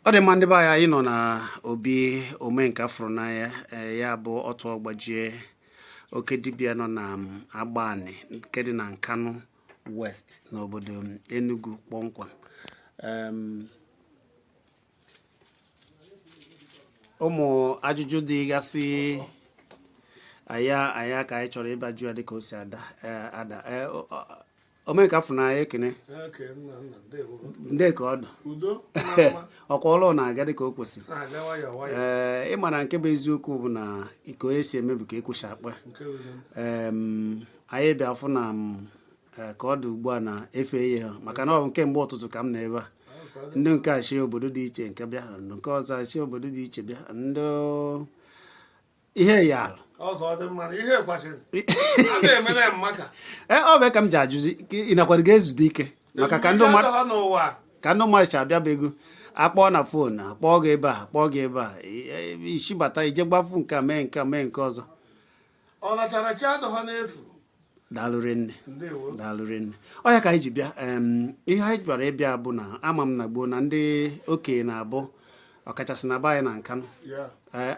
Ọ dị mma, ndị be anyị. Anyị nọ na obi omenka fụrụ n'anya, ya bụ Ọtụ Ọgbajie, oke dibịa nọ na Agbani nke dị na Nkanu West n'obodo Enugu kpọmkwem. Ụmụ ajụjụ dịgasị anya anya ka anyị chọrọ ịbịa jụ ya dịka o si ada ada. Omenka fụrụ n'anya, ekene. Ndị ka ọ dụ ọkwa ọlụ na-aga dịka o kwesịrị. Ee, ị mara nke bụ eziokwu bụ na ka onye si eme bụ ka ekwesị akpa. Anyị bịa fụ na ka ọ dị ugbu a na efe ya, maka na ọ bụ kemgbe ụtụtụ ka m nọ ebe a. Ndị nke a si obodo dị iche nke bịa, nke ọzọ si obodo dị iche bịa, ndị ihe ya alụ. Ee, ọ bụ ka m ji ajụzi ị nakwara ga-ezute ike maka ka ndị mmadụ si abịa bụ ego akpọọ na phone, akpọọ gị ebe a, akpọọ gị ebe a, isi bata ije gbafu nke a, mee nke a, mee nke ọzọ. Ọ natara chi adọghọ n'efu. Daalụ rinne, daalụ rinne. Ọ ya ka anyị ji bịa. Ihe anyị bịara ịbịa bụ na ama m na gboo na ndị okenye na-abụ, ọkachasị na be anyị na Nkanụ,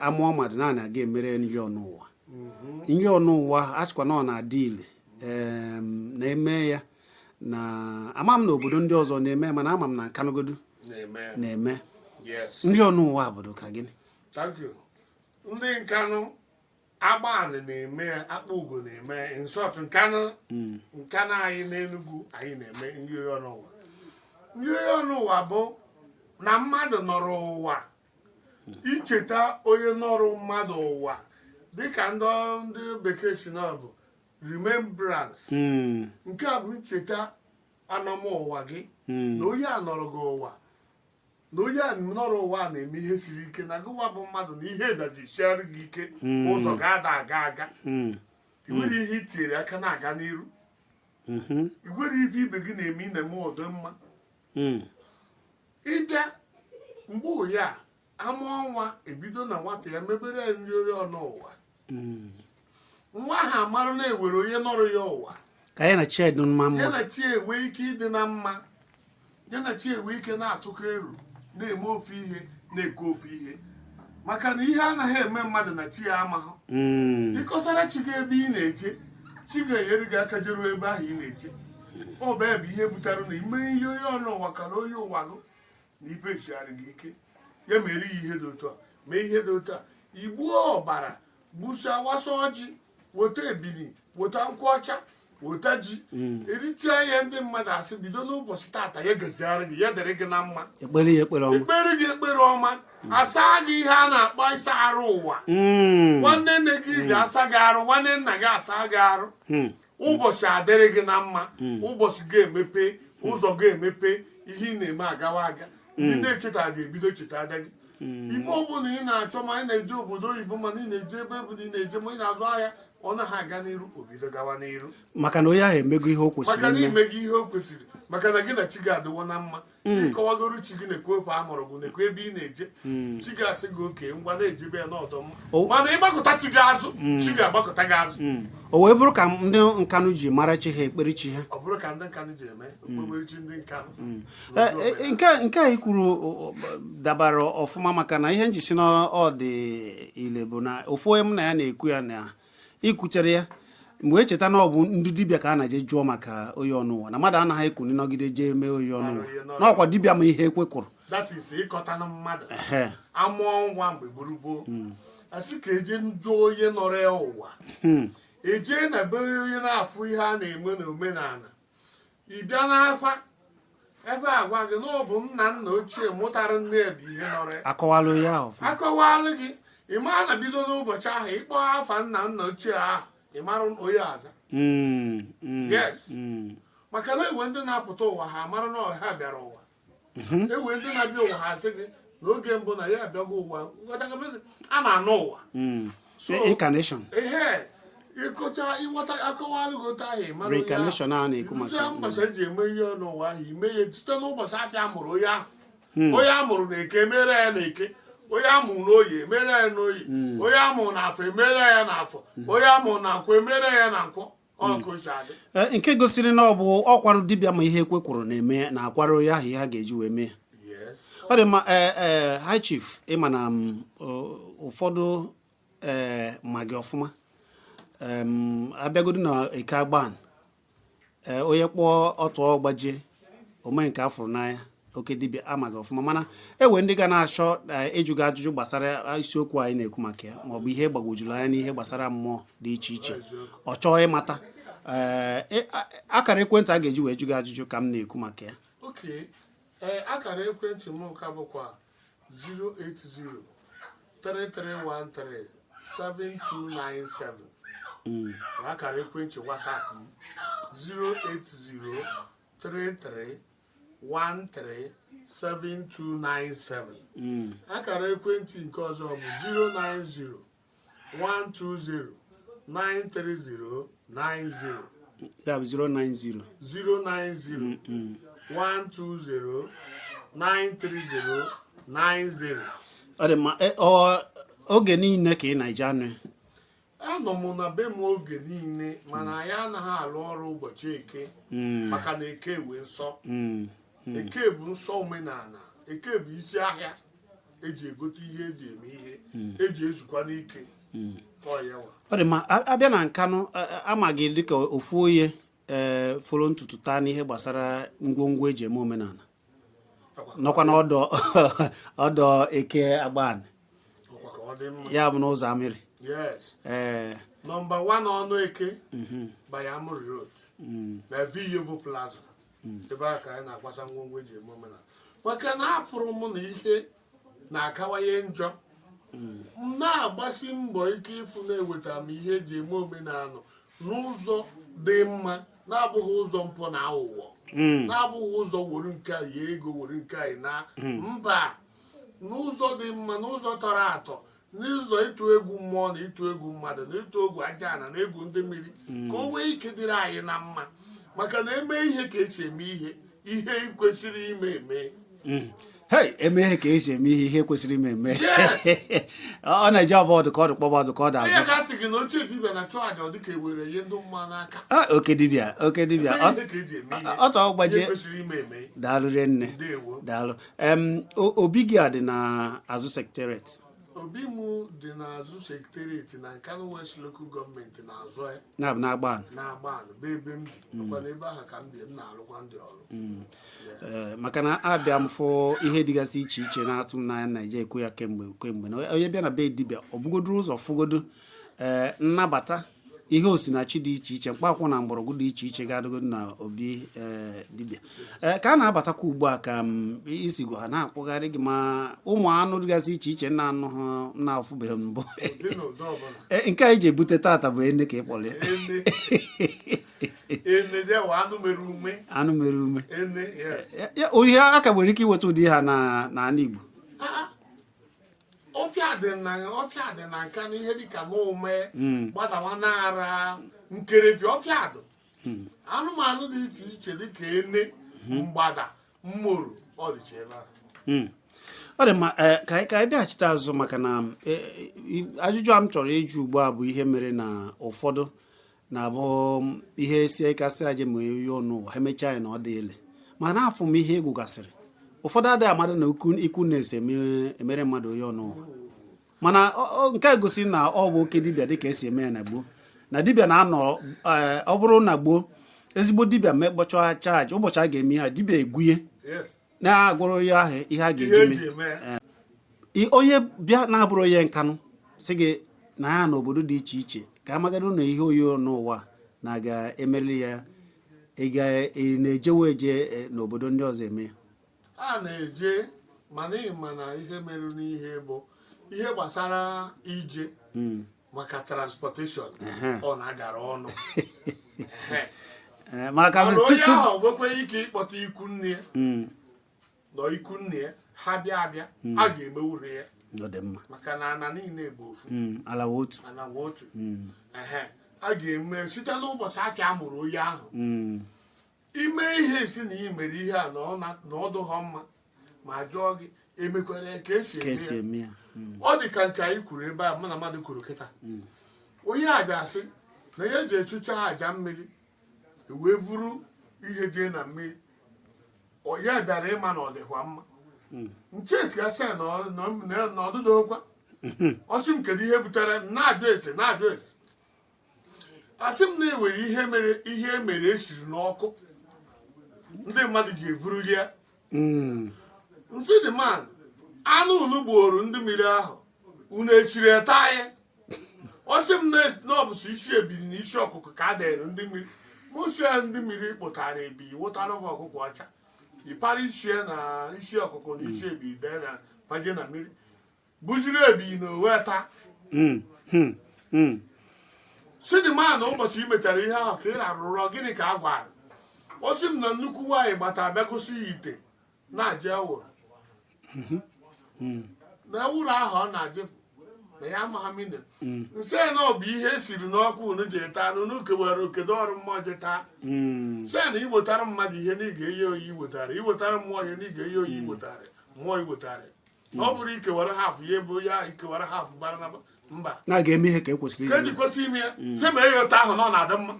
amụọ mmadụ, naanị aga emere nri ọnụ ụwa. Nri ọnụ ụwa a sịkwa na ọ na-adị ile na-eme ya na ama m na obodo ndị ọzọ na-eme, mana ama m na Nkanụgodu na-eme nri ọnụ ụwa. Obodo ka gịnị? Ndị Nkanụ Agbani na-eme ya, Akpa Ugo na-eme ya. In short, Nkanụ, Nkanụ anyị n'Enugu, anyị na-eme nri ọnụ ụwa. Nri ọnụ ụwa bụ na mmadụ nọrọ ụwa, icheta onye nọrọ mmadụ ụwa, dịka ndị bekee si na ọ bụ remembrance. Nke a bụ ncheta anọm ụwa gị, na onye a nọrọ gị ụwa, na onye a nọrọ ụwa na-eme ihe siri ike na gịwa bụ mmadụ, na ihe bịazi siarị gị ike, ụzọ ga-ada aga aga, i nwere ihe itinyere aka na-aga n'iru, i nwere ife ibe gị na-eme, ị na-eme ọdị mma. Ịbịa mgbe ụya amụọ nwa, ebido na nwata ya mebere ya nri ọnụ ụwa. Nwa ahụ amara na-ewere onye nọrọ ya ụwa, ka ya na chi dị mma. Ya na chi enwe ike ịdị na mma, ya na chi enwe ike na-atụkọ eru, na-eme ofu ihe, na-ekwu ofu ihe, maka na ihe anaghị eme mmadụ na chi ya amahụ. Ịkọsara chi gị ebe ị na-eje, chi ga-enyere gị aka jeruo ebe ahụ ị na-eje. Ọ bụ ebe ihe butere na ime ihe onye ọnụ ụwa kara onye ụwa gụ na ibe echigharị gị ike, ya mere ya ihe dị otu a, mee ihe dị otu a, igbuo ọbara, gbusa, wasa ọjị, weta ebili, weta nkwụ ọcha, weta ji, erichaa ya. Ndị mmadụ asị, bido n'ụbọchị tata, ya gaziara gị, ya dịrị gị na mma. Ekpere ya ekpere ọma. Ekpere gị ekpere ọma, asa gị ihe a na-akpọ ịsa arụ ụwa. Nwanne nne gị ga-asa gị arụ, nwanne nna gị asa gị arụ. Ụbọchị adịrị gị na mma, ụbọchị ga-emepe, ụzọ ga-emepe, ihe ị na-eme agawa aga. Ndị na-echeta ga-ebido cheta ada gị. Ibe ọbụla ị na-achọ, ma ị na-eje obodo oyibo, ma ị na-eje ebe ebe ị na-eje, ma ị na-azụ ahịa, ọ naghị aga n'iru, obido gawa n'iru. Maka na onye ahụ emego ihe o kwesịrị Maka na ime. Imego ihe o kwesịrị, maka na gị na chi gị adịwo na mma. Ịkọwagoro chi gị na-ekwu okwu amụrụ gị, na-ekwu ebe ị na-eje, chi gị asị gị oke ngwa, na-ejebe ya n'ọdọ mma. Mana ịgbakọta chi gị azụ, chi gị agbakọta gị azụ. O wee bụrụ ka ndị Nkanụ ji mara chi ha, ekpere chi ha. Ọ bụrụ ka ndị Nkanụ ji eme okpukperechi ndị Nkanụ. Nke a i kwuru dabara ọfụma, maka na ihe njisi na ọ dị ile bụ na ofu onye m na ya na-ekwu ya na ikwuchere ya mgbe echeta na ọ bụ ndị dibịa ka a na-eje jụọ maka onye ọnụ ụwa, na mmadụ anaghị ekuni nọgide jee mee onye ọnụ ụwa, na ọkwa dibịa ma ihe ekwe kwuru. That is ịkọta na mmadụ amụọ nwa mgbe gburu gboo, asị ka eje jụọ onye nọrọ ya ụwa, eje na be onye na-afụ ihe a na-eme n'omenala. Ị bịa n'afa ebe a gwa gị na ọ bụ nna nna ochie mụtara nne ya bụ ihe nọrọ ya. Akọwalụ ya ọfụma. Akọwalụ gị, ị maa na bido n'ụbọchị ahụ ịkpọ afa nna nna ochie ahụ, ị mara onye aza. Yes. Maka na ewe ndị na-apụta ụwa, ha mara na ha bịara ụwa. Ewe ndị na-abịa ụwa, ha asị gị n'oge mbụ na ya abịago ụwa. Ghọtago? A na-anụ ụwa. So Incarnation. Ehe, ịkọcha, ịghọta, akọwalụ gị otu ahụ, ị mara onye ahụ. Reincarnation a na-ekwu maka. Ịrụzie mbọchị eji eme ihe n'ụwa ahụ, ime ya site n'ụbọchị afịa amụrụ onye ahụ. Onye amụrụ na Eke, emere ya na Eke. Onye amụrụ n'Oye, emere ya n'Oye. Onye amụrụ na Afọ, emere ya na Afọ. Onye amụrụ na Nkwọ, emere ya na Nkwọ. Ọ ka o si adị. Nke gosiri na ọ bụ ọkwarụ dibịa ma ihe ekwe kwuru na-eme na akwara onye ahụ ihe a ga-eji wee mee. Yes. Ọ dị mma. Ee, High Chief, ịma na ụfọdụ ee ma gị ọfụma. Abịagodu na Eke Agbani, ee, onye kpọọ ọtụ ọgbajie ome nke afụrụ n'anya, oke dibịa amaghị ọfụma, mana ewe ndị ga na-achọ ịjụ gị ajụjụ gbasara isiokwu anyị na-ekwu maka ya, maọbụ ihe gbagwojuru anya n'ihe gbasara mmụọ dị iche iche, ọ chọọ ịmata. Ee, akara ekwentị a ga-eji wee jụ gị ajụjụ ka m na-ekwu maka ya. Ok, ee, akara ekwentị m ka bụkwa 080 3313 7297, na akara ekwentị WhatsApp m 080 3313 7297. Akara ekwentị nke ọzọ bụ 090 120 93090. Ya bụ 090? 090 120 93090. Ọ dị mma. Oge niile ka ị na-eje anụ ya? Anọ m na be m oge niile, mana anyị anaghị arụ ọrụ ụbọchị Eke, maka na Eke wee nsọ. Eke bụ nsọ omenala, Eke bụ isi ahịa eji egote ihe eji eme ihe, eji ezukwa n'ike. Ọ ya wa. Ọ dị mma. Abịa na Nkanụ, ama gị dịka ofu onye ee foro ntutu taa n'ihe gbasara ngwongwo eji eme omenala, nọkwa n'ọdọ ọdọ Eke Agbani. Ọkwa ka ọ dị mma. Ya bụ n'ụzọ Amịrị. Yes. Ee. Number 1 ọnụ Eke by Amuri Road na Viyevo Plaza, ebe a ka anyị na-akwasa ngwongwo eji eme omenala, maka na afụrụ m na ihe na-akawanye njọ. M na-agbasi mbọ ike ịfụ na-eweta m ihe eji eme omenala n'ụzọ dị mma, na-abụghị ụzọ mpụ na aghụghọ, na-abụghị ụzọ were nke a yie ego, were nke a na mba, n'ụzọ dị mma, n'ụzọ tọrọ atọ, n'ụzọ ịtụ egwu mmụọ na ịtụ egwu mmadụ na ịtụ egwu aja ana na egwu ndị mmiri, ka o nwee ike dịrị anyị na mma, maka na eme ihe ka esi eme ihe, ihe kwesịrị ime eme. Hei, eme ihe ka esi eme ihe, ihe kwesịrị ime eme. Yes. Ọ na-eji ọbụ ọdụ ka ọdụ kpọba ọdụ ka ọ dị Onye azụ. ka sị gị na ochie dibịa na chụọ aja, ọ dịka ewere ihe ndị mma n'aka. Ah, oke dibịa, oke dibịa. Eme ihe ka eji eme ihe, Ọ tọọ gbajie. ihe kwesịrị ime eme. Daalụ rinne. Ndewo. Daalụ. Obi gị a dị na azụ secretariat? Obi m dị n'azụ secretariat na Nkanu West Local Government, na-azụ ya. Na na-agba. Na-agba bụ ebe m bi, ọkwa n'ebe ahụ ka m bi, m na-alụkwa ndị ọrụ. Ee, maka na abịa m fụ ihe dịgasị iche iche na-atụ m n'anya, Naija ekwu ya kemgbe kemgbe na onye bịa na be dibịa, ọ bụgodoro ụzọ fụgodo ee nnabata ihe osinachi dị iche iche, mkpaakwụkwọ na mgbọrọgwụ dị iche iche ga-adịgodo na obi ee dibịa, ee ka a na-abatakwa ugbu a, ka m isi gwa ha na-akpụgharị gị ma ụmụ anụ dịgasị iche iche na anụ ha m na-afụbeghị mbụ. Ụdị na ụdị ọbụla. Ee, nke anyị ji ebute tata bụ ene ka ị kpọrọ ya? Ene, ene jewa anụ mere ume. Anụ mere ume. Ene, yes. Ihe a ka nwere ike iweta ụdị ha na n'ala Igbo? Ọfịa dị na ọfịa dị na nka na ihe dịka n'ume gbadawa n'ara nkerefi ọfịa dị, anụmanụ dị iche iche dịka ene, mgbada, mmoro, ọ dịcha ebe a. Ọ dị mma. Ee, ka anyị bịaghachite azụ, maka na ajụjụ a m chọrọ ịjụ ugbu a bụ ihe mere na ụfọdụ na-abụ ihe sie kasị aje ma ihe ọnụ ụwa ha emechaa ya na ọ dị ele, mana afọ m ihe egwu gasịrị, ụfọdụ adịghị amadụ na ikwu na-ese emere mmadụ onye ọnụ ụwa, mana nke a gosi na ọ bụ oke dibịa dịka esi eme ya na gboo, na dibịa na-anọ ee, ọ bụrụ na gboo ezigbo dibịa mekpọcha chaajị ụbọchị a ga-eme ihe a, dibịa egwuye na-agwụrụ ya ahụ ihe a ihe ga-eji eji mee. eme ya. Onye bịa na-abụrụ onye Nkanụ sị gị na ya n'obodo dị iche iche ka amagado na ihe oyi n'ụwa na ga-emeriri ya, ị ị na-ejewe eje n'obodo ndị ọzọ eme ya? A na-eje, mana ị ma na ihe mere n'ihe bụ ihe gbasara ije maka transportation, ọ na-agara ọnụ. Ehe. Maka mana onye tutu ahụ nwekwa ike ịkpọta ikwu nne ya nọ, ikwu nne ya ha bịa abịa, a ga-emewuru ya. Ọ dị mma. Maka na ana niile bụ ofu. Ala wụ otu. Ana bụ otu. Ehe, a ga-eme site n'ụbọchị afịa a mụrụ onye ahụ. Ime ihe si na ị mere ihe a na ọ na ọ dụghọ mma, ma jụọ gị emekwara ya ka esi ka esi eme ya. Eme ya. Ọ dị ka nke anyị kwuru ebe a, mụ na mmadụ kwuru kịta, onye a bịa sị na ya eji echucha aja mmiri wee vuru ihe jee na mmiri, ya bịara ịma na ọ dịkwa mma. Ncheki ya sị na ọdụdokwa. Ọ sị m, kedu ihe butere m na-ajụ ese, na-ajụ ese? Asị m na ewere ihe mere, ihe mere esiri n'ọkụ ndị mmadụ ji evuruli ya. Nsị the man, anụ unu gbuoro ndị mmiri ahụ, unu esiri eta ya? Ọ sị m na ọ bụ sọ isi ebili na isi ọkụkọ ka a dere ndị mmiri. Mụ ya, ndị mmiri kpụtara ebili, wụtara ha ọkụkọ ọcha, ịpara isi ya na isi ọkụkọ na isi ebili dee na paje na mmiri, buziri ebili na owe taa. Si the man, ụbọchị ị mechara ihe ahụ ka ị rara ụrọ, gịnị ka a gwara? Ọ sị m na nnukwu nwaanyị gbata abịa gosi ya ite na-ajụ ewụrụ na ewụrụ ahụ ọ na-ajụ na ya amaghị mine. Nsị na ọ bụ ihe esiri n'ọkụ unu ji eta anụ unu kewara okedo ọrụ mmụọ ji taa. Sị na iwetara mmadụ ihe na ị ga-enye oyi, iwetara, iwetara mmụọ ihe na ị ga-enye oyi, iwetara mmụọ, iwetara na ọ bụrụ ikewara haf ya bụ ya ikewara haf gbara na mba. Na ga-eme ihe ka e kwesịrị ka isi. Eji kwesị ime ya, sị ma enye otu ahụ na ọ na-adị mma.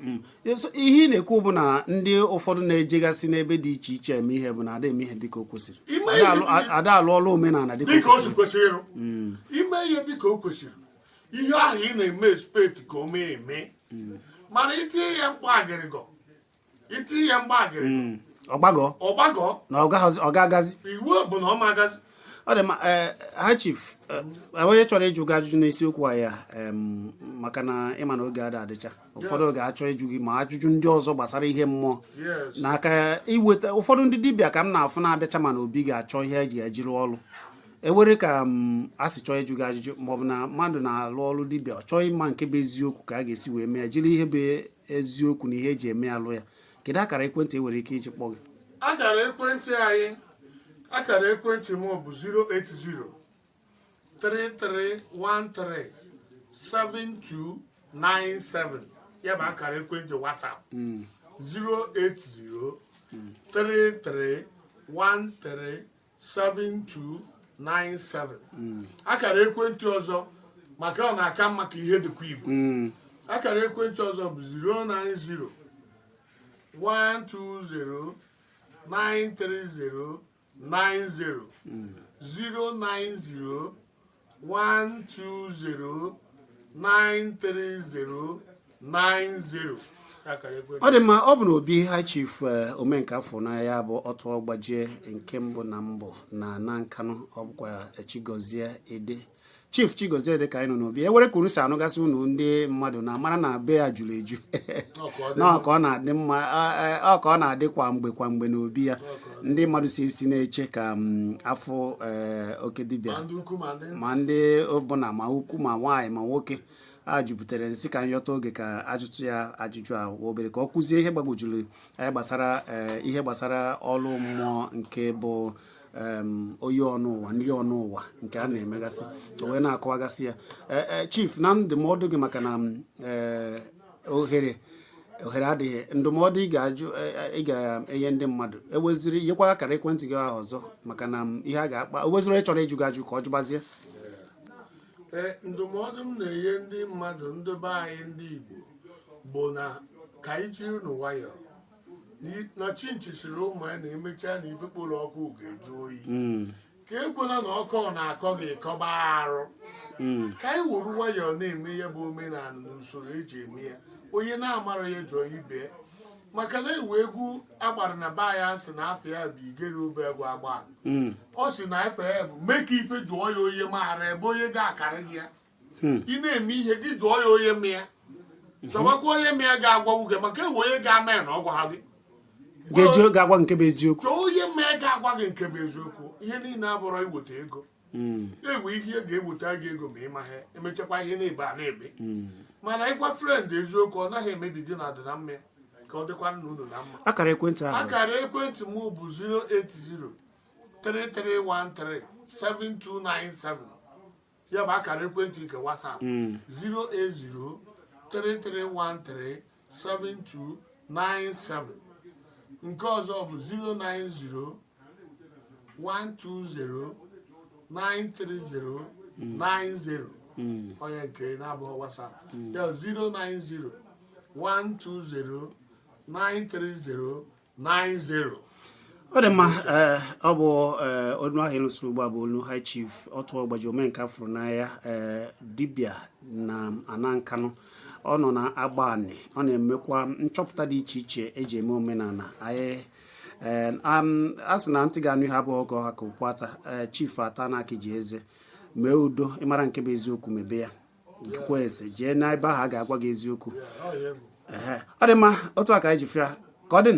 So, ihe ị na-ekwu bụ na ndị ụfọdụ na-ejegasị n'ebe dị iche iche eme ihe bụ na ada eme ihe dịka o kwesịrị. Ime Ada ihe ada alụ ọlụ omenala dịka dịka o o si kwesịrị. Kwesịrị ịrụ ime ihe dịka o kwesịrị, ihe ahụ ị na-eme expect ka o mee eme, mana itinye ya mkpa agịrịgọ, itinye ya mgba agịrịgọ, ọgbagọ. Ọgbagọ. Na ọ ga-agazi. Iwu bụ na ọ ma agazi. Ọ dị mma. Ee, ha chief, onye chọrọ ịjụ gị ajụjụ n'isiokwu a ya, maka na ịma na oge ada adịcha, ụfọdụ oge achọ ịjụ gị ma ajụjụ ndị ọzọ gbasara ihe mmụọ n'aka iweta ụfọdụ ndị dibịa ka m na-afụ na-abịacha, mana obi ga-achọ ihe eji ejiri ọrụ ewere ka m a sị chọọ ịjụ gị ajụjụ, maọbụ na mmadụ na-alụ ọrụ dibịa, ọ chọọ ịma nke bụ eziokwu ka a ga-esi wee mee ya, jiri ihe bụ eziokwu na ihe eji eme alụ ya, kedu akara ekwentị e nwere ike iji kpọọ gị? Akara ekwentị anyị, akara ekwentị m bụ 080 3313 7297. Ya bụ akara ekwentị WhatsApp, 080 3313 7297. Akara ekwentị ọzọ, maka ọ na-aka mma ka ihe dịkwa Igbo, akara ekwentị ọzọ bụ 090 120 930 90, 090 120 930 90. Akara ekwentị. Ọ dị mma. Ọ bụ na obi ha chief omenka afọ na ya bụ ọtụ ọgbajie nke mbụ na mbụ na Nkanụ, ọ bụkwa Chigozie Ede, Chief Chigozie Ede, ka anyị nọ n'obi ewere ka unu si anụgasị unu ndị mmadụ na mara na be ya juru eju. Ọ ka ọ dị. Na ka ọ na-adị mma, ọ ka ọ na-adị kwa mgbe kwa mgbe n'obi ya, ndị mmadụ si esi na-eche ka afọ oke dibịa. Ma ndị ukwu ma ndị ma ndị ọbụla, ma ukwu ma nwaanyị ma nwoke, a jupụtara nsị ka nyọta oge ka ajụtụ ya ajụjụ a obere ka ọ kụzie ihe gbagwojuru anyị gbasara ihe gbasara ọrụ mmụọ nke bụ oyi ọnụ ụwa, nri ọnụ ụwa nke a na-emegasị, o wee na-akọwagasị ya. Chief, na ndụmọdụ gị, maka na ohere adịghị, ndụmọdụ ị ga-ajụ ị ga-enye ndị mmadụ, eweziri nyekwa akara ekwentị gị ahụ ọzọ, maka na ihe a ga-akpa o weziri onye chọrọ ịjụ gị ajụ ka ọ jụbazie. Ee, ndụmọdụ m na-enye ndị mmadụ, ndị be anyị, ndị Igbo, bụ na ka anyị jiri nwayọọ na chinchi siri ụmụ ya na emechaa na ife kpọrọ ọkụ ga-eju oyi, ka ekwela na ọkụ ọ na-akọ gị kọba arụ. Ka anyị wuru nwayọọ na-eme ya bụ omenala na usoro eji eme ya. Onye na-amara ya jụọ ibe ya, maka na ewu egwu agbara na be anyị asị na afọ ya bụ igere obe egwu agba. Ọ sị na ife ya bụ mee ka ife jụọ ya onye maara ebe onye ga-akarị gị ya. Ị na-eme ihe gị, jụọ ya onye ma ya, chọbakwa onye ma ya ga-agwawu gị, maka ewe onye ga-ama ya na ọ gwa ha gị. Ga-eji ga-agwa nke bụ eziokwu. Chọọ onye ma ya ga-agwa gị nke bụ eziokwu. Ihe niile abụrọ iweta ego. Ewe ihe ga-eweta gị ego ma ị maghị emechakwa ihe na-ebe a na-ebe, mana ịgwa friend eziokwu, ọ naghị emebi gị na ọdịna mma ya, ka ọ dịkwara na unu na mma. Akara ekwentị ahụ? Akara ekwentị m bụ 080 3313 7297. Ya bụ akara ekwentị nke WhatsApp, 080 3313 7297. Nke ọzọ bụ 090 120 930 90. Onye nke na-abụghị WhatsApp ya, 090 120 930 90. Ọ dị mma. Ee, ọ bụ ee, olu ahụ ị nụsịrị ugbu a bụ olu High Chief Ọtụ Ọgbaji, Omenka fụrụ n'anya, ee, dibịa na ana Nkanụ. Ọ nọ na Agbani, ọ na-emekwa nchọpụta dị iche iche eji eme omenala anyị. Ee, a sị na ntị ga-anụ ihe abụghị ọgọ ha ka ụkwụ ata. Ee, Chief ata na akị ji eze mee udo. Ịmara nke bụ eziokwu, mebe ya, jụkwa ese, jee n'ebe ahụ a ga-agwa gị eziokwu. Yeah, ọ ya bụ. Ehe, ọ dị mma. Otu a ka anyị ji fịa ka ọ dị.